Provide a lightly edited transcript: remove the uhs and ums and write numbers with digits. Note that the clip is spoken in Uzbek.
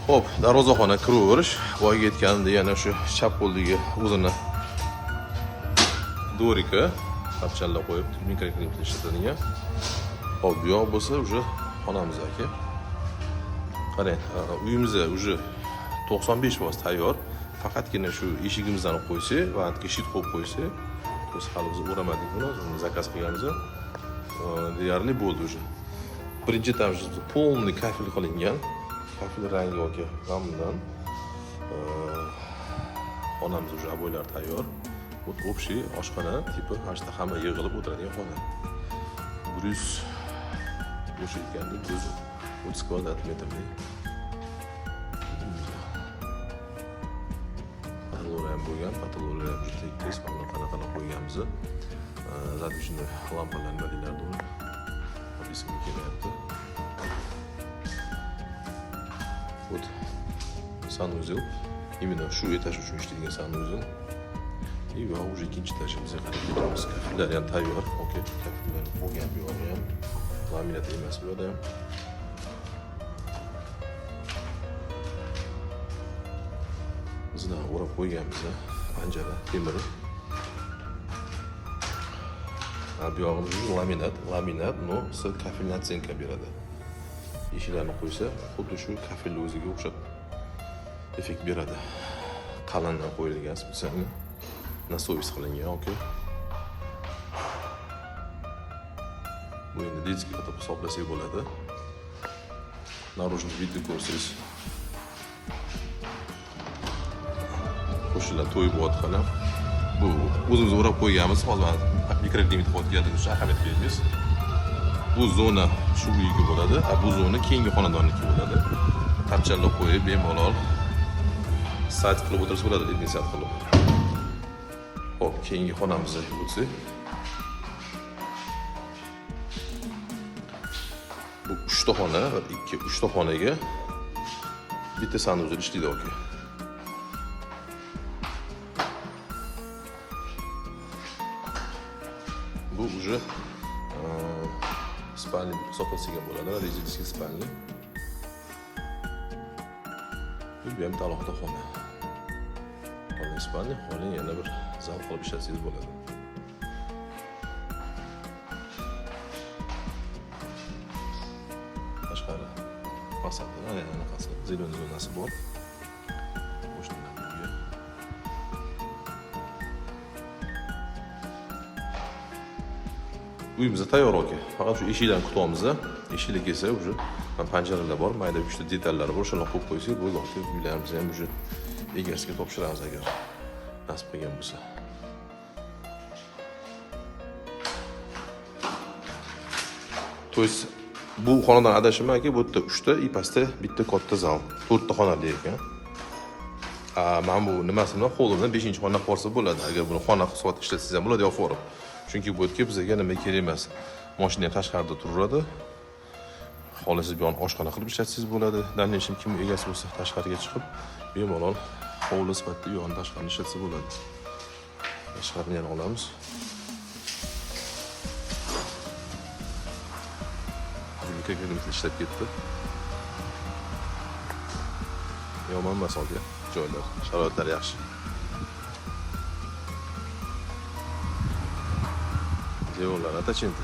Xo'p, darvozaxona kiraverish. Boyagi aytganimdek, yana shu chap qo'ldagi o'zini дворика tapchanlar qo'yib, mikroklimat ishlatilgan. Xo'p, bu yoq bo'lsa уже xonamiz aka. Qarang, uyimiz уже 95% tayyor. Faqatgina shu eshigimizni qo'ysak va щит qo'yib qo'ysak, biz hali biz o'ramadik buni, uni zakaz qilganmiz. Deyarli bo'ldi уже. Birinchi этаж полный kafel qilingan. Kafel rangi aka g'amdan. Xonamiz уже обойлар tayyor. Вот общий oshxona tipi, mana shu yerda hamma yig'ilib o'tiradigan xona. 100 o'sha aytgandek 130 kvadrat metrlik. Потолок ham bo'lgan, потолок ham juda tekis, mana qanaqa qo'yganmiz. Задвижный lampalar nima deyiladi uni? Esimga kelmayapti. Вот санузел. Именно shu этаж uchun ishlaydigan санузел. И va уже ikkinchi etajimizga qarab ketamiz. Kafellar ham tayyor. Okey, kafellar bo'lgan bu yog'i ham. Laminat emas bu yoqda ham. Bizdan o'rab qo'yganmiz panjara temiri. Ha, bu yog'imiz уже laminat, laminat, но с кафельный оценка beradi. Eshiklarni qo'ysa, xuddi shu kafelni o'ziga o'xshab effekt beradi. Qalindan qo'yilgan специально на совесть qilingan, okey. Bu endi детский deb hisoblasak bo'ladi. Наружный вид ni ko'rsangiz, qo'shnilar to'y bo'lyapti hali. Bu o'zimiz o'rab qo'yganmiz. Hozir mana mikroklimat qilayotganimiz uchun ahamiyat bermaymiz. Bu zona shu uyga bo'ladi, a bu zona keyingi xonadonniki bo'ladi. Tapchanlar qo'yib bemalol сад qilib o'tirsa bo'ladi, летний сад qilib. Xo'p, keyingi xonamizga o'tsak. Bu uchta xona, bir, ikki, uchta xonaga bitta санузел ishlaydi aka. Bu уже спальня deb hisoblasak ham bo'ladi, родительский спальня. Bu ham alohida xona. Xoling спальня, xoling yana bir zal qilib ishlatsangiz bo'ladi. Tashqari fasadi, ana anaqasi, зеленый zonasi bor. Qo'shnilarning uyi. Uyimiz tayyor aka. Faqat shu eshiklarni kutyapmiz. Eshiklar kelsa уже mana panjaralar bor, mayda uchta detallari bor, o'shalarni qo'yib qo'ysak bo'ldi. Aka, uylarimizni ham уже egasiga topshiramiz agar nasib qilgan bo'lsa. То есть bu xonadon adashimman aka, bu yerda uchta и pastda bitta katta zal, to'rtta xonali ekan. A, mana bu nimasi bilan холл bilan beshinchi xona qilib olsa bo'ladi. Agar buni xona sifatida ishlatsangiz ham bo'ladi yopib yuborib. Chunki bu yerga bizga nima kerak emas. Mashina ham tashqarida turaveradi. Xohlasangiz bu yoqni oshxona qilib ishlatsangiz bo'ladi. Дальнейшем kim egasi bo'lsa tashqariga chiqib, bemalol hovli sifatida u yoqni tashqarini ishlatsa bo'ladi. Tashqarini yana olamiz. Mikroklimat ishlab ketdi. Yomon emas aka joylar, sharoitlar yaxshi. Devorlar atachinti.